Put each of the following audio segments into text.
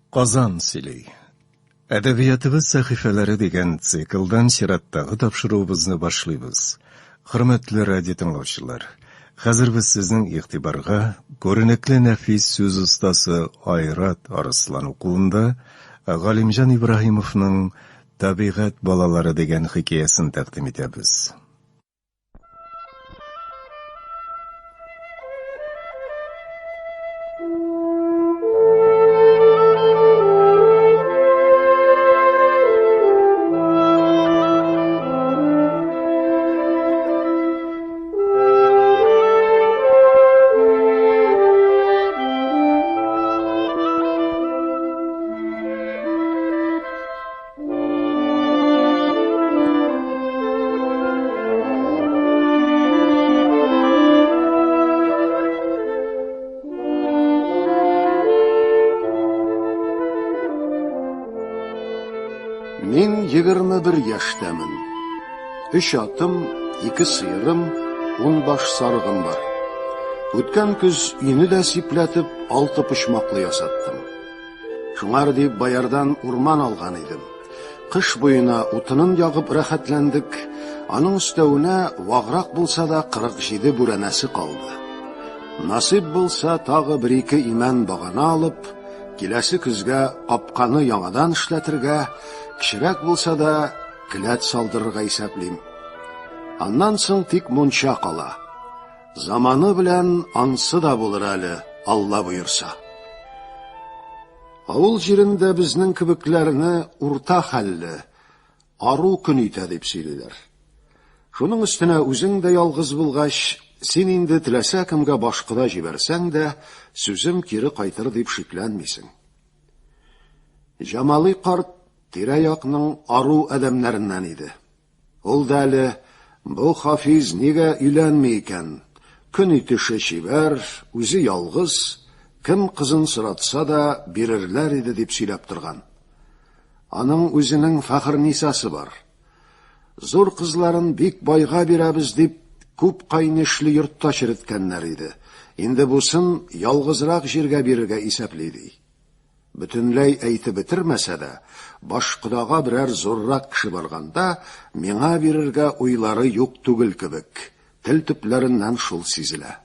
Казан сөйли. Әдәбиятыбыз сәхифәләре дигән циклдан чираттагы тапшыруыбызны башлыйбыз. Хөрмәтле радио тыңлаучылар, хәзер без сезнең игътибарга күренекле нәфис сүз остасы Айрат Арыслан укуында Галимҗан Ибраһимовның Табигать балалары дигән хикәясен тәкъдим итәбез. Мин 21 яшьтәмен. Өч атым, ике сыерым, ун баш сарыгым бар. Үткән көз өйне дә сипләтеп, алты почмаклы ясаттым. Шуңар дип боярдан урман алган идем. Кыш буена утынын ягып рәхәтләндек, аның өстәвенә ваграк булса да 47 бүрәнәсе калды. Насыйп булса, тагы бер-ике имән багана алып, киләсе көзгә капканы яңадан эшләтергә, кечерәк булса да, келәт салдырырга исәплим. Аннан соң тик мунча кала. Заманы белән ансы да булыр әле, Алла боерса. Авыл җирендә безнең кебекләрне урта хәлле, ару көн итә дип сөйлиләр. Шуның өстенә үзең дә ялгыз булгач, син инде теләсә кемгә башкода җибәрсәң дә, сүзем кире кайтыр дип шикләнмисең. Җамалый карт тирә-якның ару адәмнәреннән иде. Ул да әле, бу Хафиз нигә өйләнми икән? Көн итеше чибәр, үзе ялгыз, кем кызын соратса да бирерләр иде дип сөйләп торган. Аның үзенең Фәхернисасы бар. Зур кызларын бик байга бирәбез дип, күп кайнешле йортта череткәннәр иде. Инде бусын ялгызрак җиргә бирергә исәпли ди. Бөтенләй әйтеп бетермәсә дә, башкодага берәр зуррак кеше барганда, миңа бирергә уйлары юк түгел кебек, тел төпләреннән шул сизелә.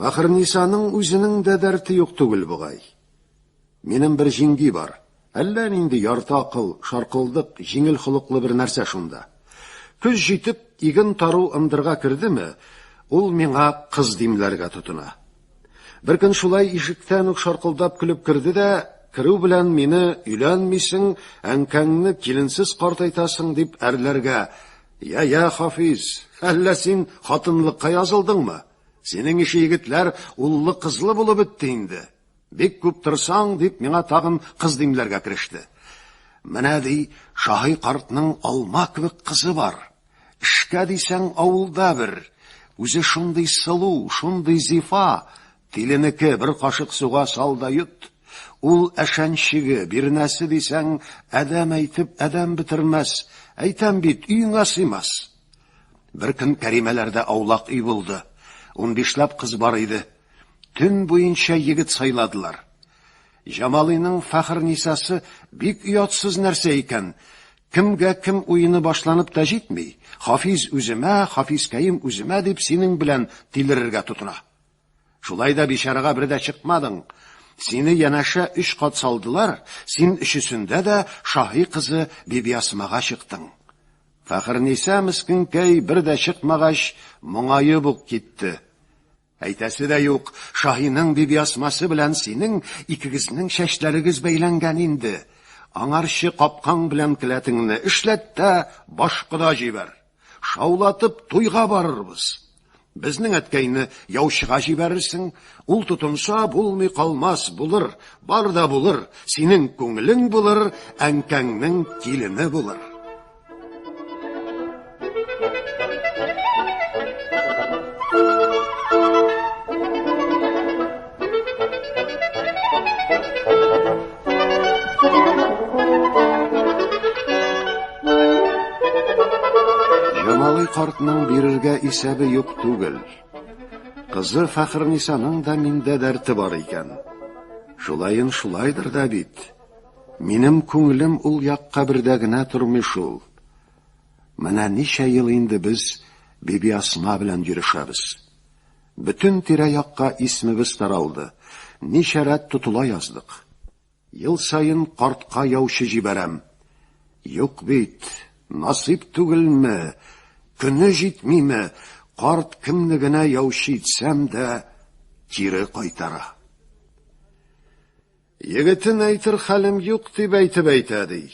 Фәхернисаның үзенең дә дәрте юк түгел бугай. Минем бер җиңги бар. Әллә нинди ярты акыл, шаркылдык, җиңел холыклы бер нәрсә шунда. Көз җитеп, иген тару ындырга кердеме, ул миңа кыз димләргә тотына. Беркөн шулай ишектән үк шаркылдап көлеп керде дә, керү белән мине өйләнмисең, әнкәңне киленсез картайтасың дип әрләргә. Я, я, Хафиз, әллә син хатынлыкка язылдыңмы? Синең ише егетләр уллы-кызлы булып бетте инде. Бик күп торсаң, дип миңа тагын кыз димләргә кереште. Менә ди, Шаһи картның алма кебек кызы бар. Эшкә дисәң, авылда бер. Үзе шундый сылу, шундый зифа. Тиленеке бер кашык суга сал да йот. Ул әшәнчеге, бирнәсе дисәң, адәм әйтеп, адәм бетермәс. Әйтәм бит, өеңә сыймас. Бер көн Кәримәләрдә аулак өй булды. Унбишләп кыз бар иде. Төн буенча егет сайладылар. Җамалыйның Фәхернисасы бик оятсыз нәрсә икән. Кемгә кем уены башланып та җитми, Хафиз үземә, Хафизкәем үземә дип синең белән тилерергә тотына. Шулай да бичарага бер дә чыкмадың. Сине янәшә өч кат салдылар, син өчесендә дә Шаһи кызы Бибиасмага чыктың. Фәхерниса мескенкәй бер дә чыкмагач, моңаеп ук китте. Әйтәсе дә юк, Шаһиның Бибиасмасы белән синең икегезнең чәчләрегез бәйләнгән инде. Аңарчы капкаң белән келәтеңне эшләт тә башкода җибәр. Шаулатып туйга барырбыз. Безнең әткәйне яучыга җибәрерсең, ул тотынса, булмый калмас, булыр, бар да булыр, синең күңелең булыр, әнкәңнең килене булыр. Җамалый картның бирергә исәбе юк түгел. Кызы Фәхернисаның да миндә дәрте бар икән. Шулаен шулайдыр да бит. Минем күңелем ул якка бердә генә тормый шул. Менә ничә ел инде без Бибиасма белән йөрешәбез. Бөтен тирә-якка исемебез таралды. Ничә рәт тотыла яздык. Ел саен картка яучы җибәрәм. Юк бит, насыйп түгелме, көне җитмиме, карт кемне генә яучы итсәм дә, кире кайтара. Егетен әйтер хәлем юк дип әйтеп әйтә, ди.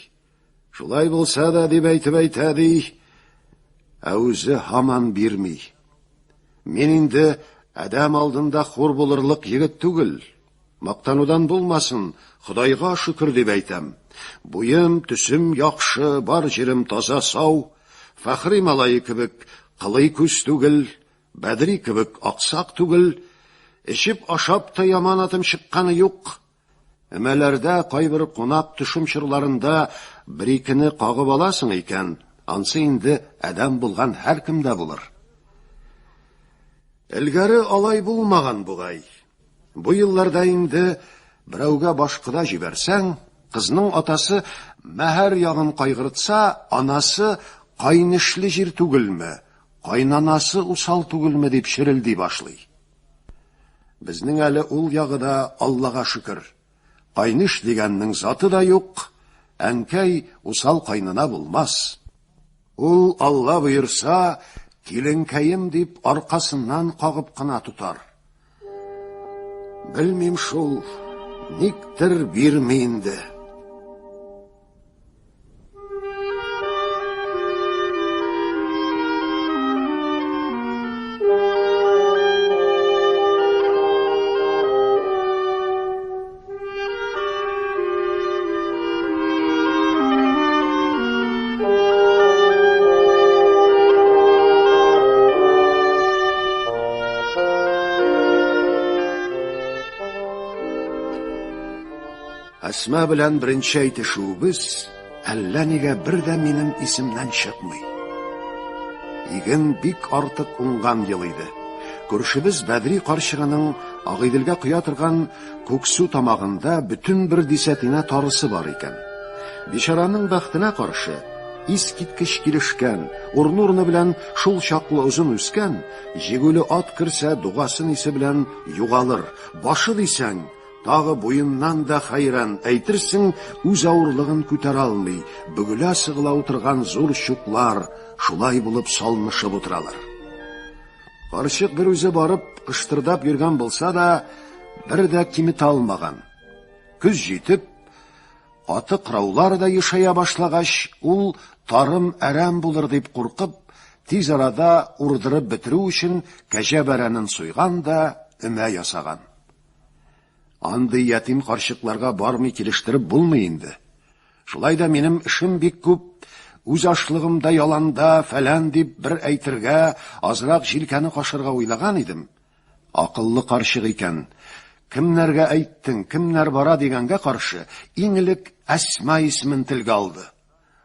Шулай булса да дип әйтеп әйтә, ди. Ә үзе һаман бирми. Мин инде адәм алдында хур булырлык егет түгел. Мактанудан булмасын, Ходайга шөкер дип әйтәм. Буем, төсем яхшы, бар җирем таза сау. Фәхри малае кебек кылый күз түгел, Бәдри кебек аксак түгел, эчеп ашап та яман атым чыкканы юк. Өмәләрдә кайбер кунак төшем чорларында бер-икене кагып аласың икән, ансы инде адәм булган һәркемдә булыр. Элгәре алай булмаган бугай. Бу елларда инде берәүгә башкода җибәрсәң, кызның атасы мәһәр ягын кайгыртса, анасы кайнешле җир түгелме, кайнанасы усал түгелме дип черелди башлый. Безнең әле ул ягы да Аллага шөкер. Кайнеш дигәннең заты да юк, әнкәй усал кайнана булмас. Ул, Алла боерса, киленкәем дип аркасыннан кагып кына тотар. Белмим шул, никтер бирми инде. Әсма белән беренче әйтешүебез әллә нигә бер дә минем исемнән чыкмый. Иген бик артык уңган ел иде. Күршебез Бәдри карчыгының Агыйделгә коя торган Күксу тамагында бөтен бер дисәтинә тарысы бар икән. Бичараның бәхтенә каршы, искиткеч килешкән, урыны-урыны белән шул чаклы озын үскән, җигүле ат керсә, дугасы-нисе белән югалыр, башы дисәң, тагы буеннан да хәйран, әйтерсең, үз авырлыгын күтәрә алмый, бөгелә-сыгыла утырган зур чуклар шулай булып салмышып утыралар. Карчык бер үзе барып, кыштырдап йөргән булса да, бер дә киметә алмаган. Көз җитеп, каты кыраулар да ешая башлагач, ул тарым әрәм булыр дип куркып, тиз арада урдырып бетерү өчен кәҗә бәрәнен суйган да өмә ясаган. Андый ятим карчыкларга бармый килештереп булмый инде. Шулай да минем эшем бик күп, үз ашлыгым да яланда, фәлән дип бер әйтергә, азрак җилкәне кашырга уйлаган идем. Акыллы карчык икән. Кемнәргә әйттең, кемнәр бара дигәнгә каршы, иң элек Әсма исемен телгә алды.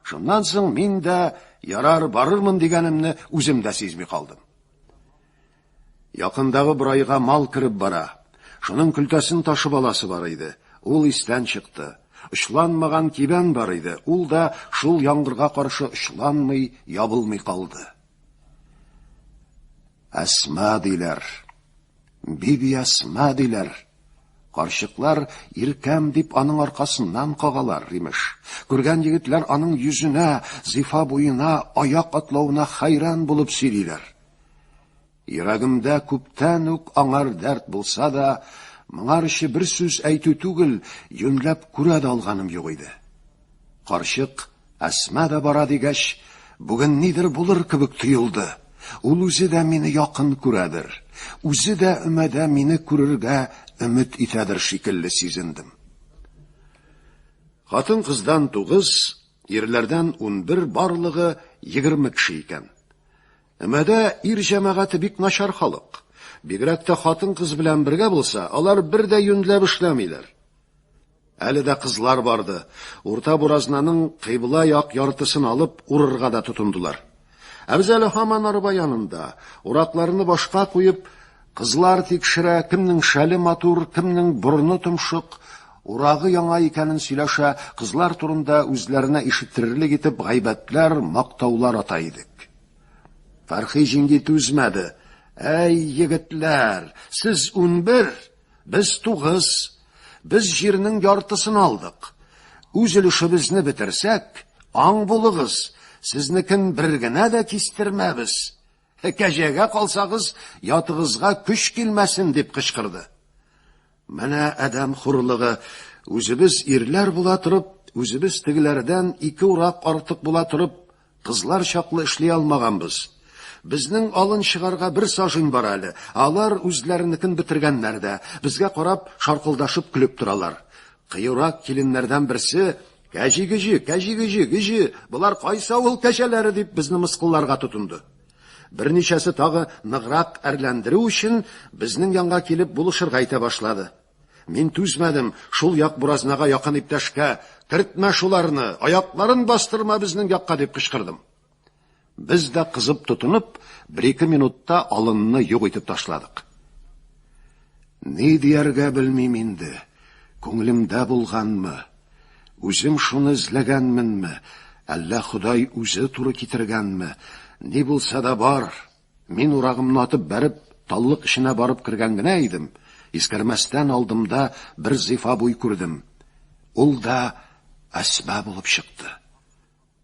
Шуннан соң мин дә ярар барырмын дигәнемне үзем дә сизми калдым. Якындагы борайга мал кереп бара. Шуның көлтәсен ташып аласы бар иде. Ул истән чыкты. Очланмаган кибән бар иде. Ул да шул яңгырга каршы очланмый, ябылмый калды. Әсма диләр. Биби Әсма диләр. Карчыклар иркәм дип аның аркасыннан кагалар, имеш. Күргән егетләр аның йөзенә, зифа буена, аяк атлавына хәйран булып сөйлиләр. Йөрәгемдә күптән үк аңар дәрт булса да, моңарчы бер сүз әйтү түгел, юньләп күрә дә алганым юк иде. Карчык Әсма да бара дигәч, бүген нидер булыр кебек тоелды. Ул үзе дә мине якын күрәдер, үзе дә өмәдә мине күрергә өмет итәдер шикелле сизендем. Хатын-кыздан тугыз, ирләрдән 11, барлыгы 20 кеше икән. Өмәдә ир җәмәгате бик начар халык. Бигрәк тә хатын-кыз белән бергә булса, алар бер дә юньләп эшләмиләр. Әле дә кызлар барды. Урта буразнаның кыйбла як яртысын алып, урырга да тотындылар. Ә без әле һаман арба янында, уракларны башка куеп, кызлар тикшерә, кемнең шәле матур, кемнең борыны томшык. Урагы яңа икәнен сөйләшә, кызлар турында үзләренә ишеттерерлек итеп гайбәтләр, мактаулар ата идек. Фәрхи җиңги түзмәде. Әй, егетләр, сез 11, без 9. Без җирнең яртысын алдык. Үз өлешебезне бетерсәк, аң булыгыз, сезнекен бер генә дә кистермәбез. Кәҗәгә калсагыз, ятыгызга көч килмәсен, дип кычкырды. Менә адәм хурлыгы, үзебез ирләр була торып, үзебез тегеләрдән ике урак артык була торып, кызлар чаклы эшли алмаганбыз. Безнең алын чыгарга бер сажин бар әле, алар үзләренекен бетергәннәр дә, безгә карап шаркылдашып көлеп торалар. Кыюрак киленнәрдән берсе, Кәҗи-гөҗи, кәҗи-гөҗи, гөҗи, болар кайсы авыл кәҗәләре дип безне мыскылларга тотынды. Берничәсе тагы ныграк әрләндерү өчен безнең янга килеп булышырга итә башлады. Мин түзмәдем, шул як буразнага якын иптәшкә, Кертмә шуларны, аякларын бастырма безнең якка, дип кычкырдым. Без дә кызып тотынып, бер-ике минутта алынны юк итеп ташладык. Ни дияргә белмим инде, күңелемдә булганмы, үзем шуны эзләгәнменме, әллә Ходай үзе туры китергәнме, ни булса да бар, мин урагымны атып бәреп, таллык эченә барып кергән генә идем, искәрмәстән алдымда бер зифа буй күрдем. Ул да Әсма булып чыкты.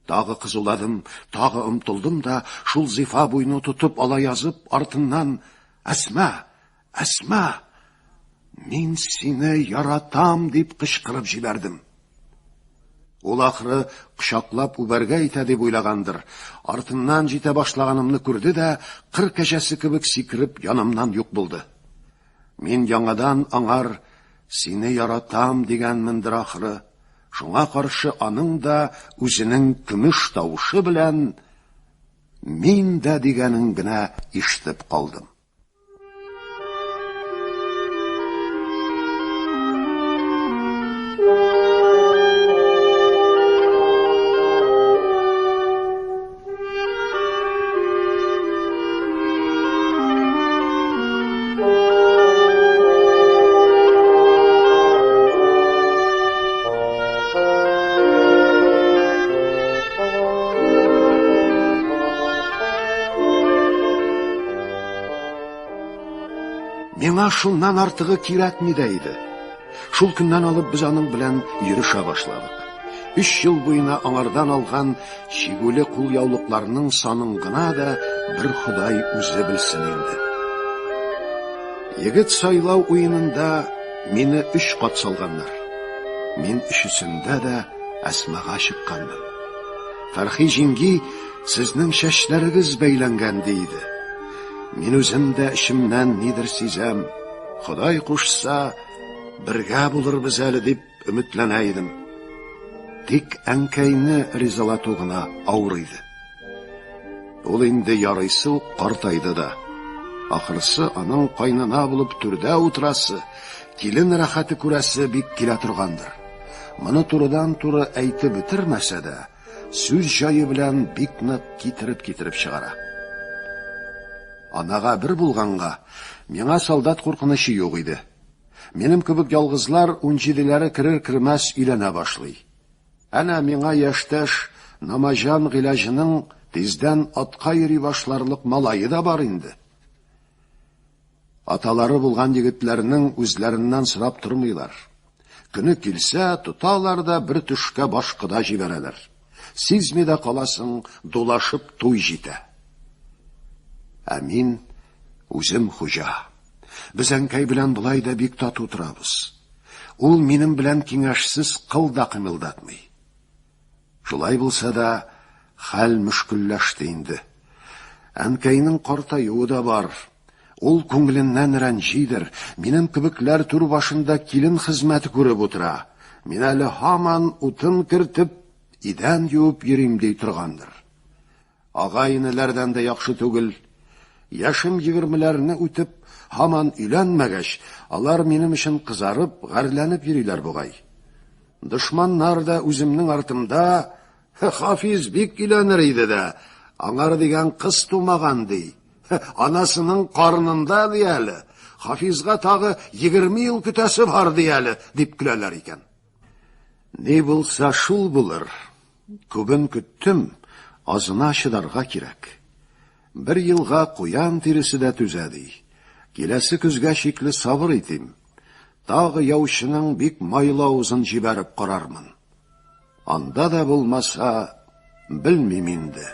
Тагы кызуладым, тагы омтылдым да, шул зифа буйны тотып ала язып, артыннан Әсма, Әсма, мин сине яратам дип кычкырып җибәрдем. Ул ахры кочаклап үбәргә итә дип уйлагандыр. Артыннан җитә башлаганымны күрде дә, кыр кәҗәсе кебек сикереп янымнан юк булды. Мин яңадан аңар сине яратам дигәнмендер ахры. Шуңа каршы аның да үзенең көмеш тавышы белән мин дә дигәнен генә ишетеп калдым. Миңа шуннан артыгы кирәкми дә иде. Шул көннән алып без аның белән йөрешә башладык. Өч ел буена аңардан алган чигүле кулъяулыкларның санын гына да бер Ходай үзе белсен инде. Егет сайлау уенында мине өч кат салганнар. Мин өчесендә дә Әсмага чыкканмын. Фәрхи җиңги, сезнең чәчләрегез бәйләнгән, ди иде. Мин үзем дә эчемнән нидер сизәм. Ходай кушса, бергә булырбыз әле дип Өметләнә идем. Тик әнкәйне ризалату гына авыр иде. Ул инде ярыйсы ук картайды да. Ахырсы аның кайнана булып түрдә утырасы, килен рәхәте күрәсе бик килә торгандыр. Моны турыдан-туры әйтеп бетермәсә дә, сүз җае белән бик нык китереп-китереп чыгара. Анага бер булганга, миңа солдат куркынычы юк иде. Минем кебек ялгызлар унҗиделәре керер-кермәс өйләнә башлый. Әнә миңа яшьтәш Намаҗан Гыйләҗының тиздән атка йөри башларлык малае да бар инде. Аталары булган егетләрнең үзләреннән сорап тормыйлар. Көне килсә, тоталар да бер төшкә баш кода җибәрәләр. Сизми дә каласың, дулашып туй җитә. Ә мин үзем хуҗа. Без әнкәй белән болай да бик тату торабыз. Ул минем белән киңәшсез кыл да кыймылдатмый. Шулай булса да, хәл мөшкелләште инде. Әнкәйнең картаюы да бар. Ул күңеленнән рәнҗидер. Минем кебекләр түр башында килен хезмәте күреп утыра. Мин әле һаман утын кертеп, идән юып йөрим ди торгандыр. Агай-энеләрдән дә яхшы түгел. Яшем егермеләрне үтеп, һаман өйләнмәгәч, алар минем өчен кызарып, гарьләнеп йөриләр бугай. Дошманнар да үземнең артымда, Хафиз бик өйләнер иде дә, аңар дигән кыз тумаган, ди. Анасының карынында, ди әле. Хафизга тагы 20 ел көтәсе бар ди әле, дип көләләр икән. Ни булса шул булыр. Күбен көттем, азына чыдарга кирәк. Бер елга куян тиресе дә түзә ди. Киләсе көзгә чикле сабыр итим. Тагы яучының бик майлы авызын җибәреп карармын. Анда да булмаса, белмим инде.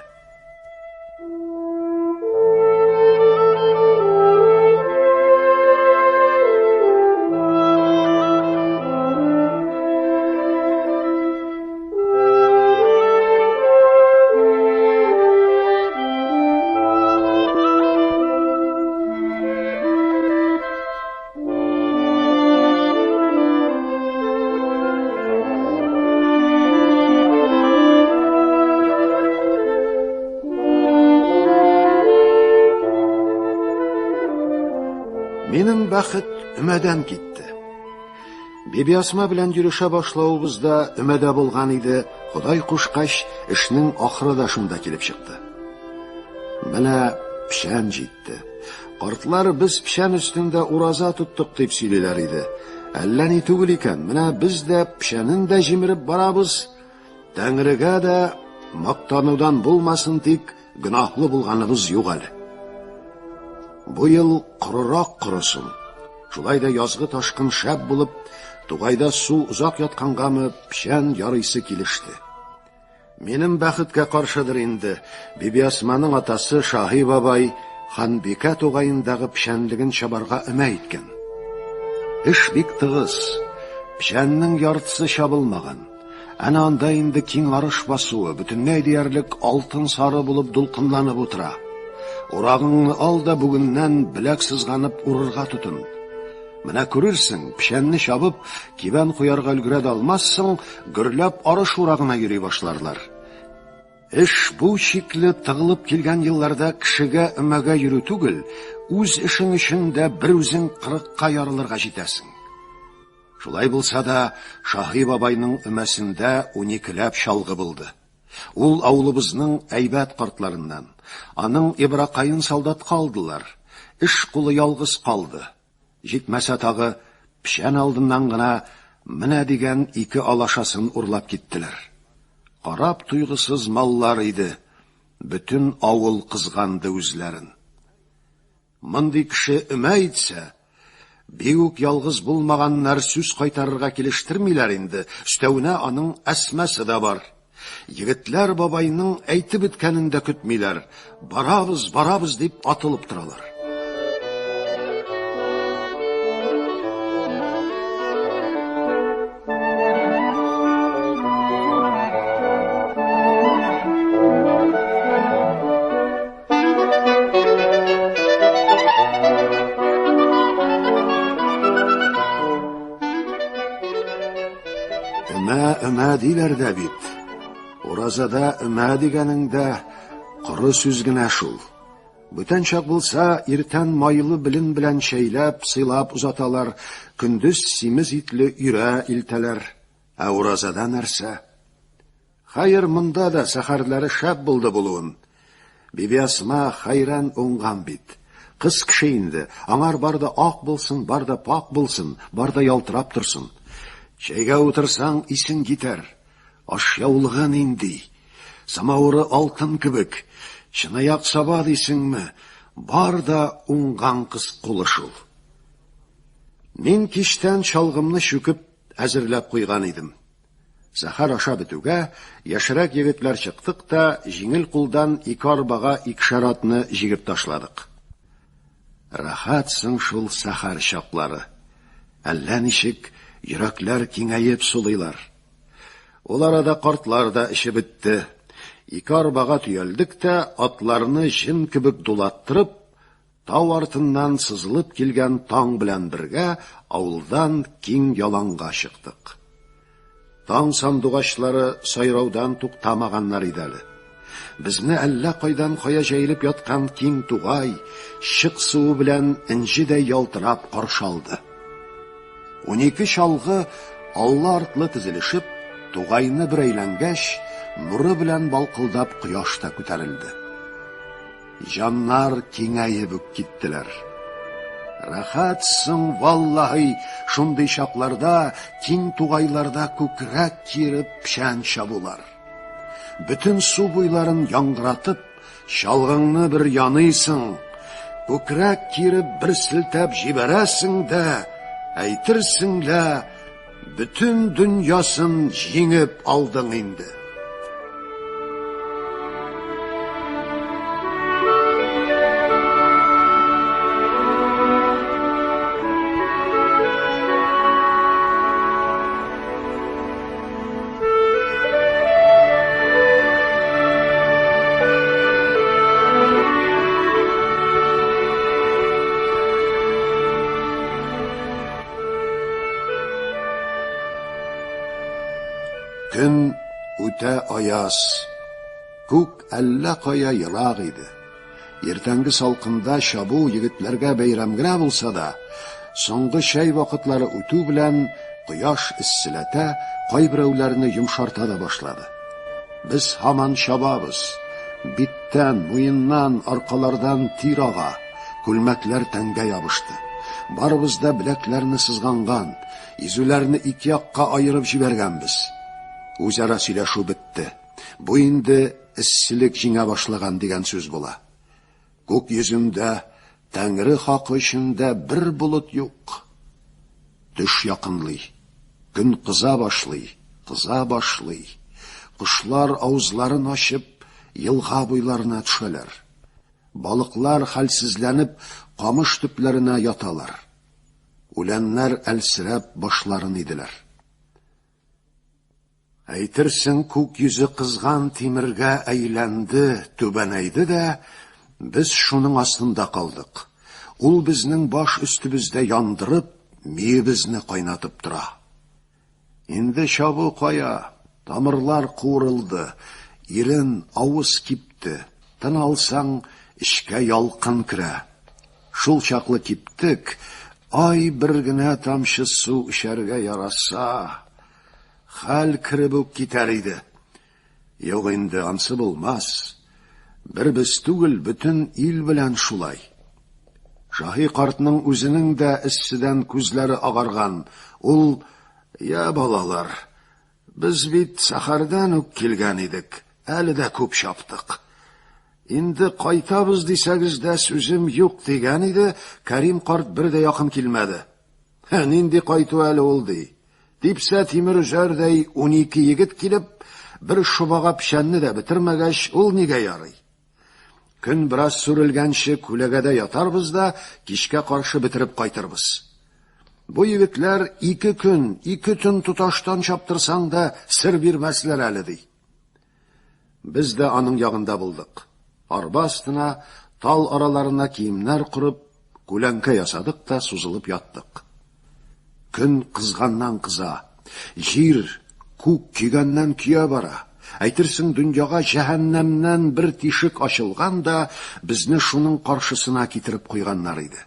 Минем бәхет өмәдән китте. Бибиасма белән йөрешә башлавыбыз да өмәдә булган иде, Ходай кушкач, эшнең ахыры да шунда килеп чыкты. Менә печән җитте. Картлар без печән өстендә ураза тоттык дип сөйлиләр иде. Әллә ни түгел икән, менә без дә печәнен дә җимереп барабыз. Тәңрегә дә мактанудан булмасын, тик гөнаһлы булганыбыз юк әле. Бу ел корырак корысын. Шулай да язгы ташкын шәп булып, тугайда су озак яткангамы, печән ярыйсы килеште. Минем бәхеткә каршыдыр инде, Бибиасманың атасы Шаһи бабай Ханбикә тугаендагы печәнлеген чабарга өмә иткән. Эш бик тыгыз. Печәннең яртысы чабылмаган. Әнә анда инде киң арыш басуы, бөтенләй диярлек алтын сары булып дулкынланып утыра. Урагыңны ал да бүгеннән беләк сызганып урырга тотын. Менә күрерсең, печәнне чабып, кибән куярга өлгерә дә алмассың, гөрләп арыш урагына йөри башларлар. Эш бу чикле тыгылып килгән елларда кешегә өмәгә йөрү түгел, үз эшең өчен дә бер үзең кырыкка ярылырга җитәсең. Шулай булса да, Шаһи бабайның өмәсендә уникеләп чалгы булды. Ул авылыбызның әйбәт картларыннан. Аның Ибракаен солдатка алдылар. Эш кулы ялгыз калды. Җитмәсә тагы, печән алдыннан гына менә дигән ике алашасын урлап киттеләр. Карап туйгысыз маллар иде, бөтен авыл кызганды үзләрен. Мондый кеше өмә итсә, бик үк ялгыз булмаганнар сүз кайтарырга килештермиләр инде, өстәвенә аның Әсмасы да бар. Егетләр бабайның әйтеп беткәнен дә көтмиләр, барабыз, барабыз дип атылып торалар. Өмә, өмә диләр дә бит. Уразада өмә дигәнең дә коры сүз генә шул. Бүтән чак булса, иртән майлы белен белән чәйләп, сыйлап озаталар, көндез симез итле өйрә илтәләр. Ә уразада нәрсә? Хәер, монда да сәхәрләре шәп булды булуын. Бибиасма хәйран уңган бит. Кыз кеше инде, аңар бар да ак булсын, бар да пакь булсын, бар да ялтырап торсын. Чәйгә утырсаң, исең китәр. Ашъяулыгы нинди! Самавыры алтын кебек. Чынаяк саба дисеңме? Бар да уңган кыз кулы шул. Мин кичтән чалгымны чүкеп әзерләп куйган идем. Сәхәр аша бетүгә, яшьрәк егетләр чыктык та, җиңел кулдан ике арбага икешәр атны җигеп ташладык. Рәхәт соң шул сәхәр чаклары. Әллә ничек йөрәкләр киңәеп сулыйлар. Ул арада картлар да эчеп бетте. Ике арбага төялдек тә, атларны җен кебек дулаттырып, Тау артыннан сызылып килгән таң белән бергә авылдан киң яланга чыктык. Таң сандугачлары сайраудан туктамаганнар иде әле. Безне әллә кайдан кая җәелеп яткан киң тугай, чык суы белән энҗедәй ялтырап каршы алды. 12 чалгы аллы артлы тезелешеп, тугайны бер әйләнгәч, нуры белән балкылдап кояш та күтәрелде. Җаннар киңәеп үк киттеләр. Рәхәт соң, валлаһи, шундый чакларда киң тугайларда күкрәк киереп печән чабулар. Бөтен су буйларын яңгыратып, чалгыңны бер яныйсың, күкрәк киереп бер селтәп җибәрәсең дә, әйтерсең лә, бөтен дөньясын җиңеп алдың инде. Көн үтә аяз. Күк әллә кая ерак иде. Иртәнге салкында чабу егетләргә бәйрәм генә булса да, соңгы чәй вакытлары үтү белән кояш эсселәтә, кайберәүләрне йомшарта да башлады. Без һаман чабабыз. Биттән, муеннан, аркалардан тир ага. Күлмәкләр тәнгә ябышты. Барыбыз да беләкләрне сызганган, изүләрне ике якка аерып җибәргәнбез. Үзара сөйләшү бетте. Бу инде эсселек җиңә башлаган дигән сүз була. Күк йөзендә Тәңре хакы өчен дә бер болыт юк. Төш якынлый. Көн кыза башлый, кыза башлый. Кошлар авызларын ачып, елга буйларына төшәләр. Балыклар хәлсезләнеп камыш төпләренә яталар. Үләннәр әлсерәп башларын иделәр. Әйтерсең, күк йөзе кызган тимергә әйләнде, түбәнәйде дә, без шуның астында калдык. Ул безнең баш өстебездә яндырып, миебезне кайнатып тора. Инде чабу кая, тамырлар куырылды, ирен, авыз кипте, тын алсаң, эчкә ялкын керә. Шул чаклы киптек, ай, бер генә тамчы су эчәргә яраса! Хәл кереп үк китәр иде. Юк инде, ансы булмас. Бер без түгел, бөтен ил белән шулай. Шаһи картның үзенең дә эсседән күзләре агарган. Ул, Я, балалар, без бит сәхәрдән үк килгән идек, әле дә күп чаптык. Инде кайтабыз дисәгез дә сүзем юк, дигән иде, Кәрим карт бер дә якын килмәде. Һә, нинди кайту әле ул, ди. Типсә тимер өзәрдәй 12 егет килеп, бер шобага печәнне дә бетермәгәч, ул нигә ярый? Көн бераз сүрелгәнче күләгәдә ятарбыз да, кичкә каршы бетереп кайтырбыз. Бу егетләр ике көн, ике төн тоташтан чаптырсаң да сер бирмәсләр әле, ди. Без дә аның ягында булдык. Арба астына, тал араларына киемнәр корып, күләнкә ясадык та сузылып яттык. Көн кызганнан кыза. Җир, күк көйгәннән көя бара. Әйтерсең, дөньяга җәһәннәмнән бер тишек ачылган да, безне шуның каршысына китереп куйганнар иде.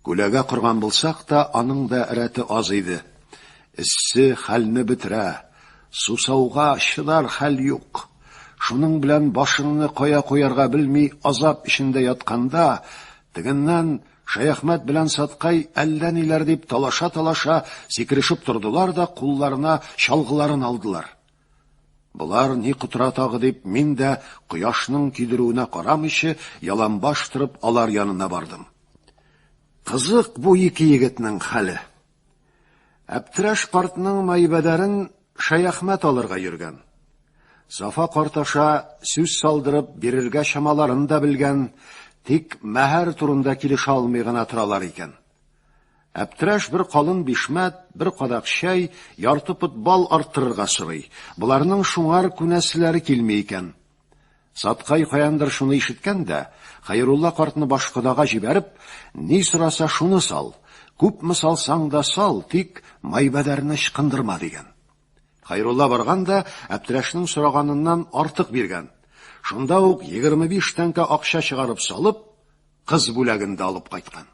Күләгә корган булсак та, аның да рәте аз иде. Эссе хәлне бетерә. Сусауга чыдар хәл юк. Шуның белән башыңны кая куярга белми азап эчендә ятканда, тегеннән Шәяхмәт белән Саткай әллә ниләр дип талаша-талаша сикерешеп тордылар да кулларына чалгыларын алдылар. Болар ни котыра тагы дип, мин дә кояшның көйдерүенә карамыйча, яланбаш торып алар янына бардым. Кызык бу ике егетнең хәле. Әптерәш картның Майбәдәрен Шәяхмәт алырга йөргән. Сафа карт аша сүз салдырып бирергә чамаларын да белгән, тик мәһәр турында килешә алмый гына торалар икән. Әптерәш бер калын бишмәт, бер кадак чәй, ярты пот бал арттырырга сорый. Боларның шуңар күнәселәре килми икән. Саткай каяндыр шуны ишеткән дә, Хәйрулла картны башкодага җибәреп, ни сораса шуны сал, күпме салсаң да сал, тик Майбәдәрне ычкындырма, дигән. Хәйрулла барган да, Әптерәшнең сораганыннан артык биргән. Шунда ук 25 тәңкә акча чыгарып салып, кыз бүләген дә алып кайткан.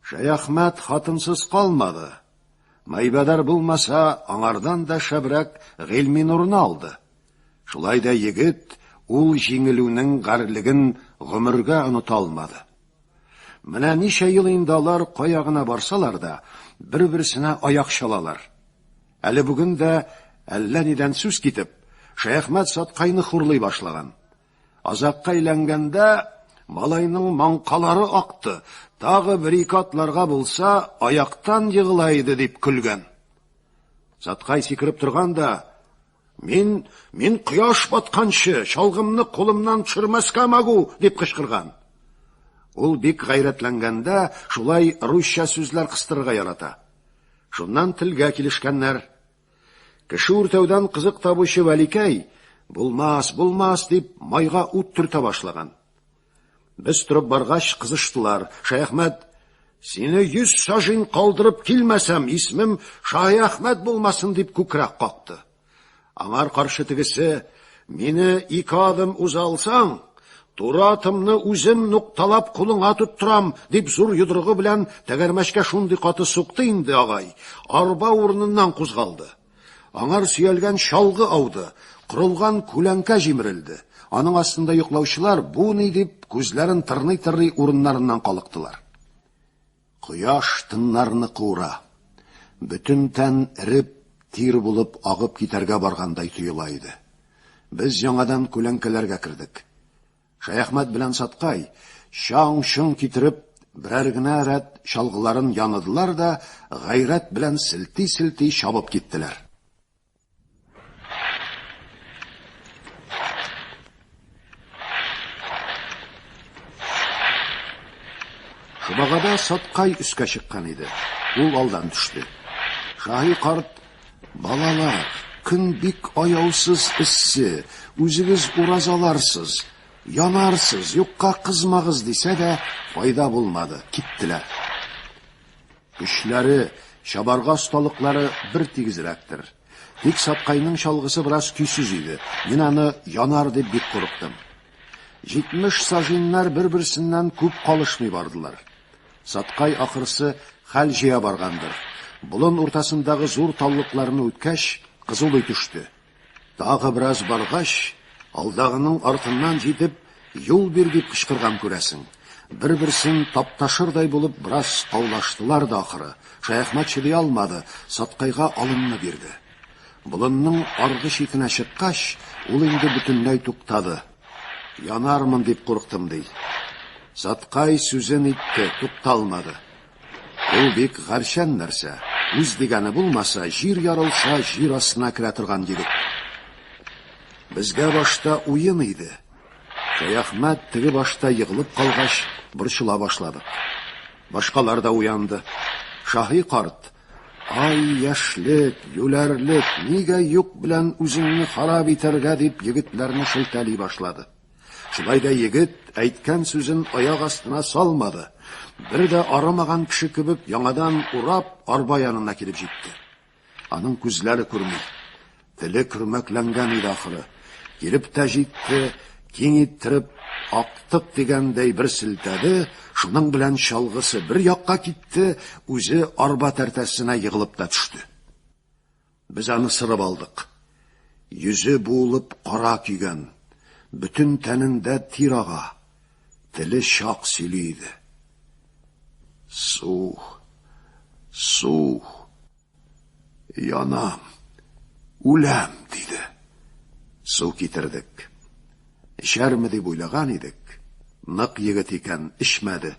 Шәяхмәт хатынсыз калмады. Майбәдәр булмаса, аңардан да шәбрәк Гыйльминурны алды. Шулай да егет ул җиңелүнең гарьлеген гомергә оныта алмады. Менә ничә ел инде алар кая гына барсалар да, бер-берсенә аяк чалалар. Әле бүген дә әллә нидән сүз китеп, Шәяхмәт Саткайны хурлый башлаган. Азакка әйләнгәндә малайның маңкалары акты, тагы бер-ике атларга булса, аяктан егыла иде дип көлгән. Саткай сикереп торган да, Мин, мин кояш батканчы чалгымны кулымнан төшермәскә могу, дип кычкырган. Ул бик гайрәтләнгәндә шулай русча сүзләр кыстырырга ярата. Шуннан телгә килешкәннәр. Кеше үртәүдән кызык табучы Вәликәй, булмас, булмас дип, майга ут төртә башлаган. Без торып баргач, кызыштылар. Шәяхмәт, сине 100 сажин калдырып килмәсәм, исмем Шаһиәхмәт булмасын, дип күкрәк какты. Аңар каршы тегесе, мине ике адым уза алсаң, туры атымны үзем нукталап кулыңа тоттырам, дип зур йодрыгы белән тәгәрмәчкә шундый каты сукты инде, агай. Арба урыныннан кузгалды. Аңар сөялгән чалгы ауды, корылган күләнкә җимерелде. Аның астында йоклаучылар бу ни дип күзләрен тырный-тырный урыннарыннан калыктылар. Кояш тыннарны куыра. Бөтен тән эреп, тир булып агып китәргә баргандай тоела иде. Без яңадан күләнкәләргә кердек. Шәяхмәт белән Саткай, чаң-чоң китереп, берәр генә рәт чалгыларын яныдылар да, гайрәт белән селти-селти чабып киттеләр. Шобагада Саткай өскә чыккан иде. Ул алдан төште. Шаһи карт Балалар, көн бик аяусыз эссе, үзегез уразаларсыз, янарсыз, юкка кызмагыз дисә дә, файда булмады, киттеләр. Көчләре, чабарга осталыклары бер тигезрәктер. Тик Саткайның чалгысы бераз көйсез иде, мин аны янар дип бик курыктым. 70 сажиннар бер-берсеннән күп калышмый бардылар. Саткай ахрысы хәл җыя баргандыр. Болын уртасындагы зур таллыкларны үткәч, кызулый төште. Тагы бераз баргач, алдагының артыннан җитеп, юл бир дип кычкырган күрәсең. Бер-берсен тапташырдай булып бераз каулаштылар да ахыры. Шәяхмәт чыдый алмады, Саткайга алымны бирде. Болынның аргы читенә чыккач, ул инде бөтенләй туктады. Янармын дип курыктым, ди. Саткай сүзен итте, тукталмады. Ул бик гарчән нәрсә. Үз дигәне булмаса, җир ярылса, җир астына керә торган егет. Безгә башта уен иде. Шәяхмәт теге башта егылып калгач, борчыла башладык. Башкалар да уянды. Шаһи карт, Ай, яшьлек, юләрлек, нигә юк белән үзеңне харап итәргә, дип егетләрне шелтәли башлады. Шулай да егет әйткән сүзен аяк астына салмады. Бер дә арымаган кеше кебек яңадан урап арба янына килеп җитте. Аның күзләре күрми. Теле көрмәкләнгән иде ахыры. Килеп тә җитте, киң иттереп, актык дигәндәй бер селтәде, шуның белән чалгысы бер якка китте, үзе арба тәртәсенә егылып та төште. Без аны сырып алдык. Йөзе буылып кара көйгән, бөтен тәнендә тир ага, теле чак сөйли иде. Су, су, Янам, үләм, диде. Су китердек. Эчәрме дип уйлаган идек. Нык егет икән, эчмәде.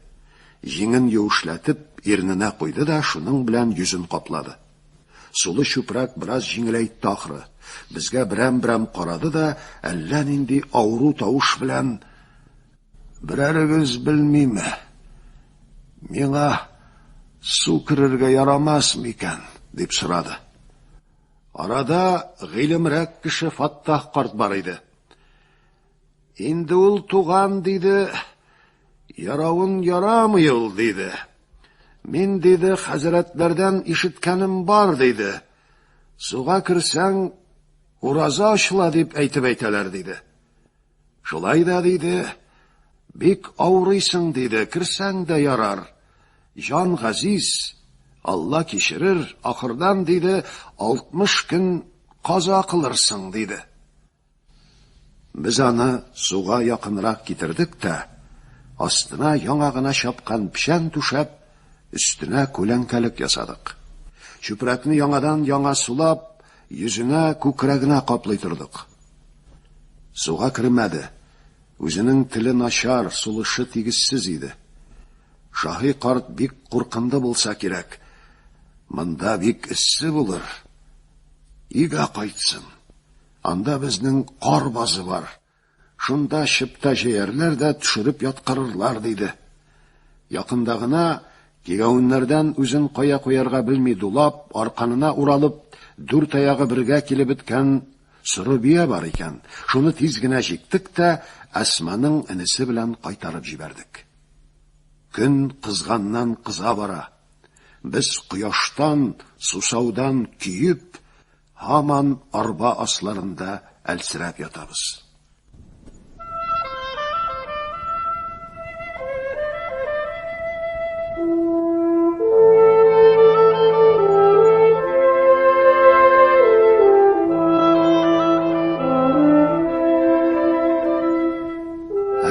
Җиңен юешләтеп, ирненә куйды да шуның белән йөзен каплады. Сулы чүпрәк бераз җиңеләйтте ахры. Безгә берәм-берәм карады да, әллә нинди авыру тавыш белән Берәрегез белмиме? Миңа су керергә ярамас микән? дип сорады. Арада гыйлемрәк кеше Фаттах карт бар иде. Инде ул туган, диде, яравын ярамый ул, диде. Мин, диде, хәзрәтләрдән ишеткәнем бар, диде. Суга керсәң, ураза ачыла дип әйтеп әйтәләр, диде. Шулай да, диде, бик авырыйсың, диде, керсәң дә ярар. Җан газиз, Алла кичерер, ахырдан, диде, 60 көн каза кылырсың, диде. Без аны суга якынрак китердек тә, Астына яңа гына чапкан печән түшәп, өстенә күләнкәлек ясадык. Чүпрәкне яңадан-яңа сулап, йөзенә, күкрәгенә каплый тордык. Суга кермәде. Үзенең теле начар, сулышы тигезсез иде. Шаһи карт бик куркынды булса кирәк. Монда бик эссе булыр. Өйгә кайтсын. Анда безнең кар базы бар. Шунда чыпта җәярләр дә төшереп яткырырлар, диде. Якында гына кигәвеннәрдән үзен кая куярга белми дулап, арканына уралып, дүрт аягы бергә килеп беткән соры бия бар икән. Шуны тиз генә җиктек тә Әсманың энесе белән кайтарып җибәрдек. Көн кызганнан кыза бара. Без кояштан, сусаудан көеп, Һаман арба асларында әлсерәп ятабыз.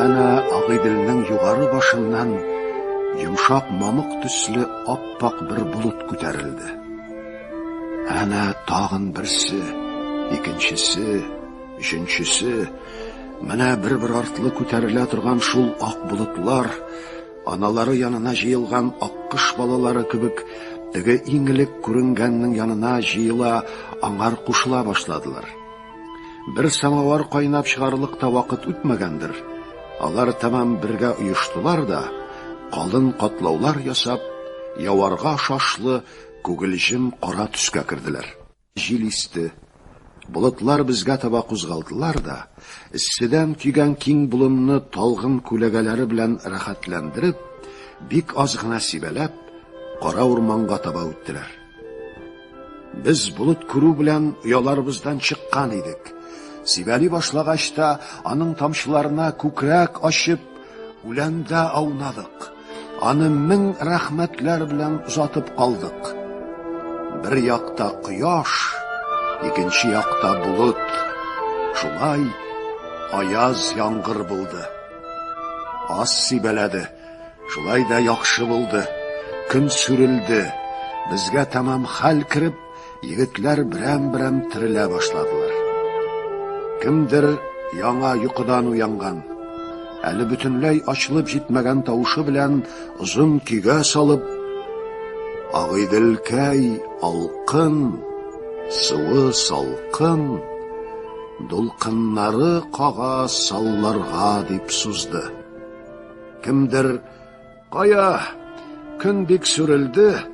Әнә Агыйделнең югары башыннан йомшак мамык төсле ап-ак бер болыт күтәрелде. Әнә тагын берсе, икенчесе, өченчесе. Менә бер-бер артлы күтәрелә торган шул ак болытлар, аналары янына җыелган аккош балалары кебек, теге иң элек күренгәннең янына җыела, аңар кушыла башладылар. Бер самовар кайнап чыгарлык та вакыт үтмәгәндер. Алар тәмам бергә оештылар да, калын катлаулар ясап, яварга шашлы Күгелҗем кара төскә керделәр. Җил исте. Болытлар безгә таба кузгалдылар да, эсседән көйгән киң болынны талгын күләгәләре белән рәхәтләндереп, бик аз гына сибәләп, кара урманга таба үттеләр. Без болыт күрү белән ояларыбыздан чыккан идек. Сибәли башлагач та, аның тамчыларына күкрәк ачып, үләндә аунадык. Аны мең рәхмәтләр белән озатып калдык. Бер якта кояш, икенче якта болыт. Шулай аяз яңгыр булды. Аз сибәләде, шулай да яхшы булды. Көн сүрелде. Безгә тәмам хәл кереп, Егетләр берәм-берәм терелә башладылар. Кемдер яңа йокыдан уянган. Әле бөтенләй ачылып җитмәгән тавышы белән озын көйгә салып, Агыйделкәй алкын, суы салкын, дулкыннары кага салларга дип сузды. Кемдер Кая, көн бик сүрелде,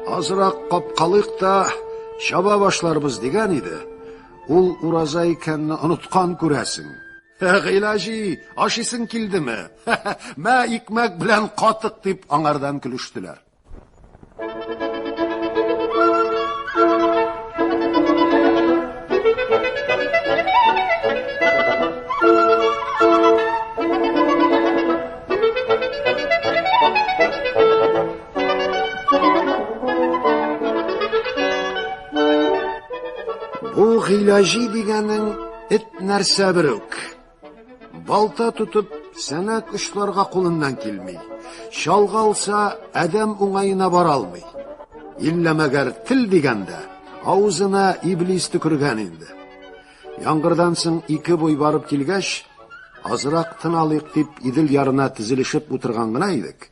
азрак капкалыйк та чаба башларбыз дигән иде. Ул ураза икәнне оныткан күрәсең. Гыйлаҗи, ашыйсың килдеме? Мә икмәк белән катык дип аңардан көлештеләр. Бу Гыйлаҗи дигәнең эт нәрсә берүк. Балта тотып, сәнәк очларга кулыннан килми. Чалгы алса, адәм уңаена бара алмый. Иллә мәгәр тел дигәндә, авызына иблис төкергән инде. Яңгырдан соң ике буй барып килгәч, азрак тын алыйк дип Идел ярына тезелешеп утырган гына идек.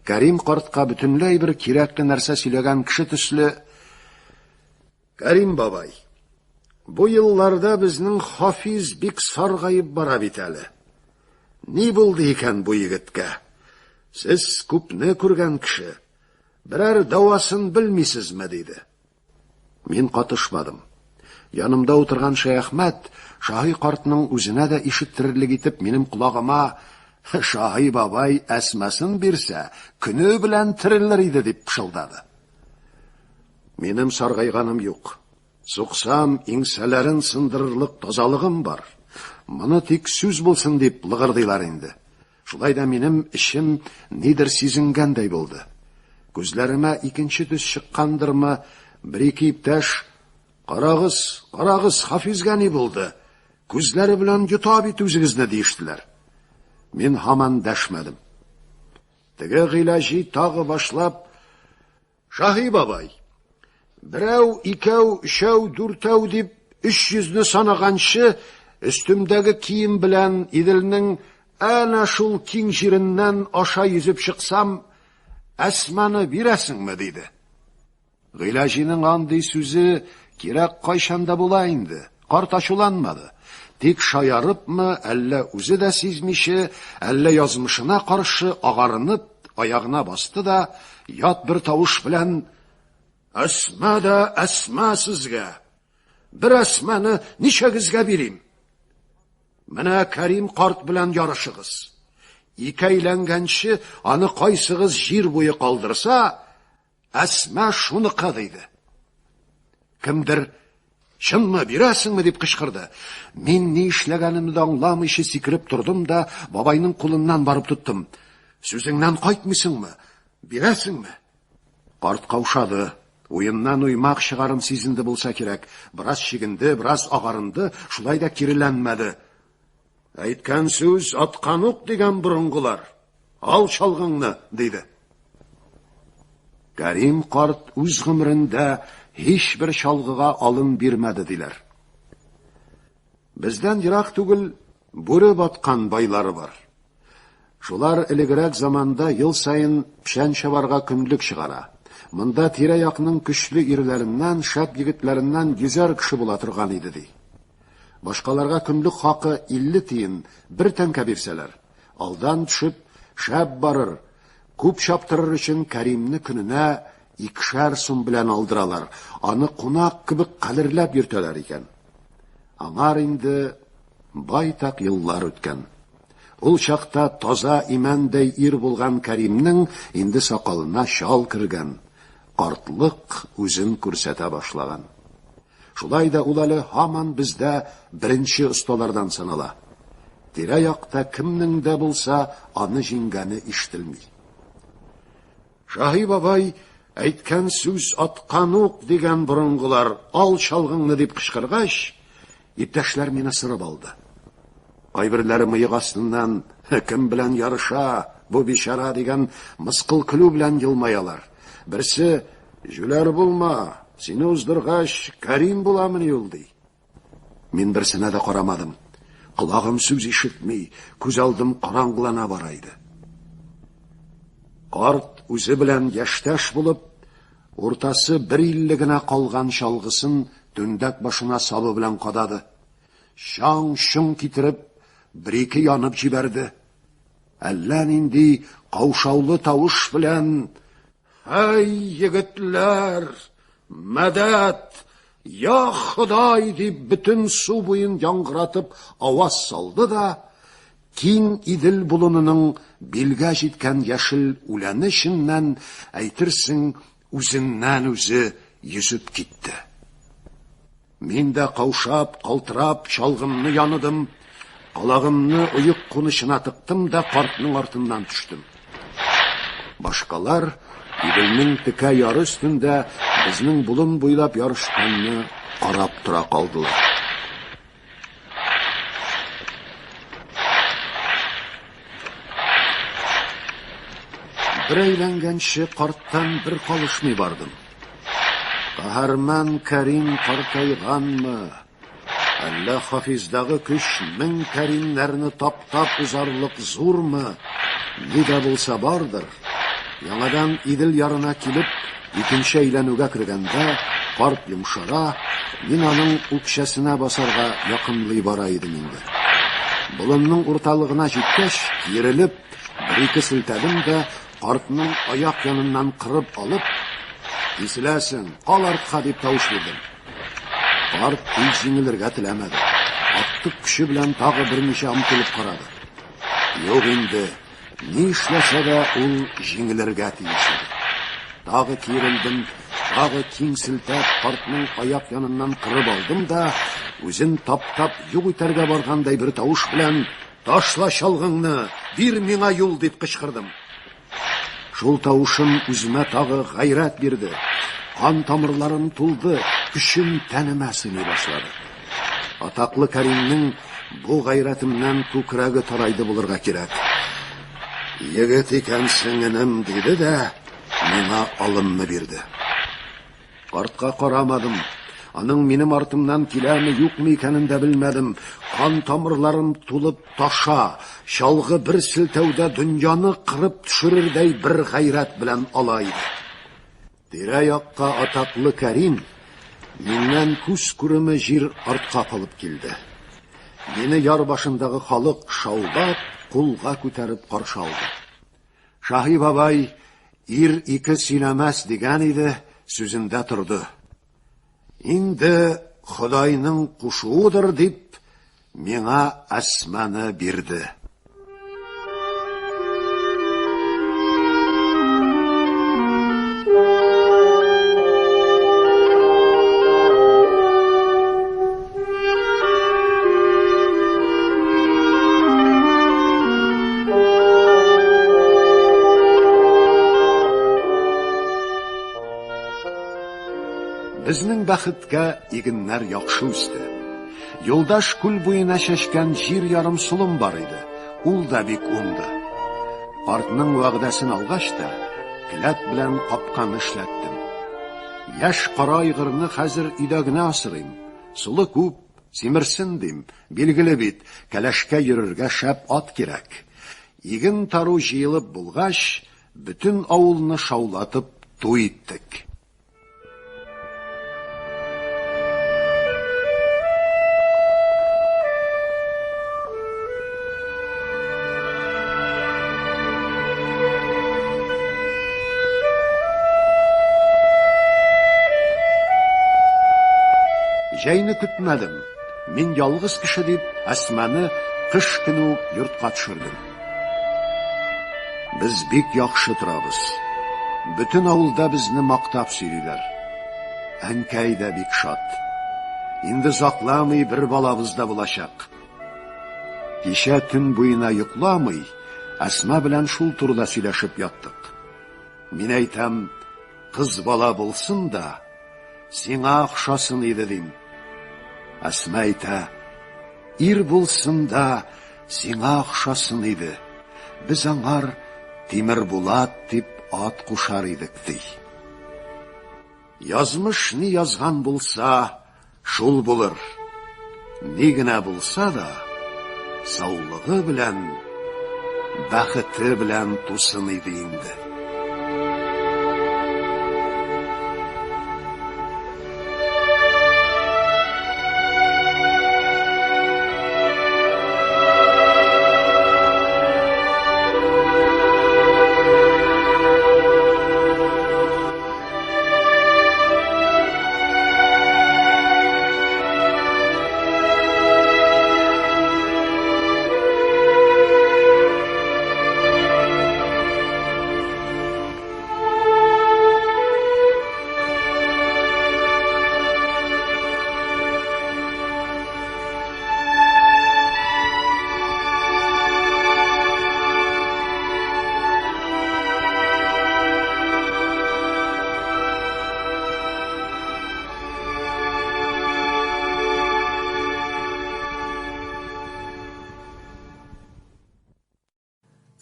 Кәрим картка бөтенләй бер кирәкле нәрсә сөйләгән кеше төсле, Кәрим бабай, бу елларда безнең Хафиз бик саргаеп бара бит әле. Ни булды икән бу егеткә? Сез күпне күргән кеше. Берәр дәвасын белмисезме? диде. Мин катышмадым. Янымда утырган Шәяхмәт Шаһи картның үзенә дә ишеттерерлек итеп минем колагыма Шаһи бабай әсмасын бирсә, көне белән терелер иде дип пышылдады. Минем саргайганым юк. Суксам, иңсәләрен сындырырлык тазалыгым бар. Моны тик сүз булсын дип лыгырдыйлар инде. Шулай да минем эчем нидер сизенгәндәй булды. Күзләремә икенче төс чыккандырмы, бер-ике иптәш, Карагыз, карагыз, Хафизгә ни булды? Күзләре белән йота бит үзегезне, диештеләр. Мин һаман дәшмәдем. Теге Гыйләҗи тагы башлап, Шаһи бабай, берәү, икәү, өчәү, дүртәү дип өч йөзне санаганчы, өстемдәге кием белән Иделнең әнә шул киң җиреннән аша йөзеп чыксам, Әсманы бирәсеңме? диде. Гыйләҗинең андый сүзе кирәк кайчан да була инде. Карт ачуланмады. Тик шаярыпмы, әллә үзе дә сизмичә, әллә язмышына каршы агарынып, аягына басты да, ят бер тавыш белән: "Әсма да Әсма сезгә! Бер Әсманы ничәгезгә бирим? Менә Кәрим карт белән ярышыгыз. Ике әйләнгәнче аны кайсыгыз җир буе калдырса, Әсма шуныкы, диде. Кемдер Чынмы, бирәсеңме дип кычкырды. Мин ни эшләгәнемне дә аңламыйча сикереп тордым да бабайның кулыннан барып тоттым. Сүзеңнән кайтмыйсыңмы? Бирәсеңме? Карт каушады. Уеннан уймак чыгарын сизенде булса кирәк. Бераз чигенде, бераз агарынды, шулай да киреләнмәде. Әйткән сүз, аткан ук дигән борынгылар. Ал чалгыңны, диде. Кәрим карт үз гомерендә һичбер чалгыга алым бирмәде, диләр. Бездән ерак түгел бүре баткан байлары бар. Шулар элегрәк заманда ел саен печән чабарга көнлек чыгара. Монда тирә-якның көчле ирләреннән, шәп егетләреннән йөзәр кеше була торган иде, ди. Башкаларга көнлек хакы 50 тиен, бер тәңкә бирсәләр, алдан төшеп, шәп барыр, күп чаптырыр өчен Кәримне көненә икешәр сум белән алдыралар, аны кунак кебек кадерләп йөртәләр икән. Аңар инде байтак еллар үткән. Ул чакта таза имәндәй ир булган Кәримнең инде сакалына чал кергән, картлык үзен күрсәтә башлаган. Шулай да ул әле һаман бездә беренче осталардан санала. Тирә-якта кемнең дә булса аны җиңгәне ишетелми. Шаһи бабай, әйткән сүз аткан ук, дигән борынгылар, ал чалгыңны дип кычкыргач, иптәшләр мине сырып алды. Кайберләре мыек астыннан кем белән ярыша бу бичара дигән мыскыл көлү белән елмаялар. Берсе, җүләр булма, сине уздыргач, Кәрим буламыни ул, ди. Мин берсенә дә карамадым. Колагым сүз ишетми, күз алдым караңгылана бара иде. Карт үзе белән яшьтәш булып, уртасы бер илле генә калган чалгысын түндәк башына сабы белән кадады. Чаң-чоң китереп, бер-ике янып җибәрде. Әллә нинди каушаулы тавыш белән: "Әй, егетләр, мәдәт, я Ходай!" дип бөтен су буен яңгыратып аваз салды да, киң Идел болынының билгә җиткән яшел үләне эченнән, әйтерсең, үзеннән-үзе йөзеп китте. Мин дә каушап, калтырап, чалгымны яныдым, калагымны оек кунычына тыктым да картның артыннан төштем. Башкалар Иделнең текә яры өстендә безнең болын буйлап ярышканны карап тора калдылар. Бер әйләнгәнче карттан бер калышмый бардым. Каһарман Кәрим картайганмы? Әллә Хафиздагы көч мең Кәримнәрне таптап узарлык зурмы? Ни дә булса бардыр. Яңадан Идел ярына килеп, икенче әйләнүгә кергәндә, карт йомшара, мин аның үкчәсенә басарга якынлый бара идем инде. Болынның урталыгына җиткәч, киерелеп, бер-ике селтәдем дә, Картның аяк яныннан кырып алып, Киселәсең, кал артка, дип тавыш бирдем. Карт тиз җиңелергә теләмәде. Актык көче белән тагы берничә омтылып карады. Юк инде, ни эшләсә дә ул җиңелергә тиеш иде. Тагы киерелдем, тагы киң селтәп, картның аяк яныннан кырып алдым да, үзен таптап юк итәргә баргандай бер тавыш белән Ташла чалгыңны, бир миңа юл, дип кычкырдым. Шул тавышым үземә тагы гайрәт бирде. Кан тамырларым тулды, көчем тәнемә сыймый башлады. Атаклы Кәримнең Бу гайрәтемнән күкрәге тарайды булырга кирәк. Егет икәнсең, энем, диде дә, миңа алымны бирде. Картка карамадым. Аның минем артымнан киләме, юкмы икәнен дә белмәдем. Кан тамырларым тулып таша, чалгы бер селтәүдә дөньяны кырып төшерердәй бер гайрәт белән ала иде. Тирә-якка атаклы Кәрим миннән күз күреме җир артка калып килде. Мине яр башындагы халык шаулап, кулга күтәреп каршы алды. Шаһи бабай ир ике сөйләмәс дигән иде, сүзендә торды. Инде Ходайның кушуыдыр дип, миңа Әсманы бирде. Безнең бәхеткә игеннәр яхшы үсте. Юлдаш күл буена чәчкән җир ярым солым бар иде, ул да бик уңды. Картның вәгъдәсен алгач та, келәт белән капканы эшләттем. Яшь кара айгырны хәзер өйдә генә асрыйм. Солы күп, Симерсен, дим. Билгеле бит, кәләшкә йөрергә шәп ат кирәк. Иген тару җыелып булгач, бөтен авылны шаулатып туй иттек. Җәйне көтмәдем. Мин ялгыз кеше дип, Әсманы кыш көне үк йортка төшердем. Без бик яхшы торабыз. Бөтен авылда безне мактап сөйлиләр. Әнкәй дә бик шат. Инде озакламый бер балабыз да булачак. Кичә төн буена йокламый, Әсма белән шул турыда сөйләшеп яттык. Мин әйтәм, кыз бала булсын да, сиңа охшасын иде, дим. Әсма әйтә, ир булсын да, сиңа охшасын иде. Без аңар Тимербулат дип ат кушар идек, ди. Язмыш ни язган булса, шул булыр. Ни генә булса да, саулыгы белән, бәхете белән тусын иде инде.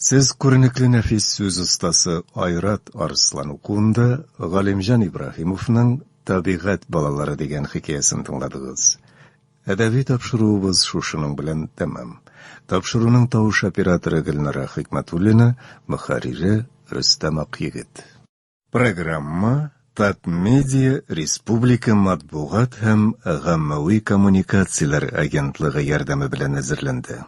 Сез күренекле нәфис сүз остасы Айрат Арслан укуында Галимҗан Ибраһимовның Табигать балалары дигән хикәясен тыңладыгыз. Әдәби тапшыруыбыз шушының белән тәмам. Тапшыруның тавыш операторы Гөлнара Хикмәтуллина, мөхәррире Рөстәм Акъегет. Программа Татмедиа республика матбугат һәм гаммәви коммуникацияләр агентлыгы ярдәме белән әзерләнде.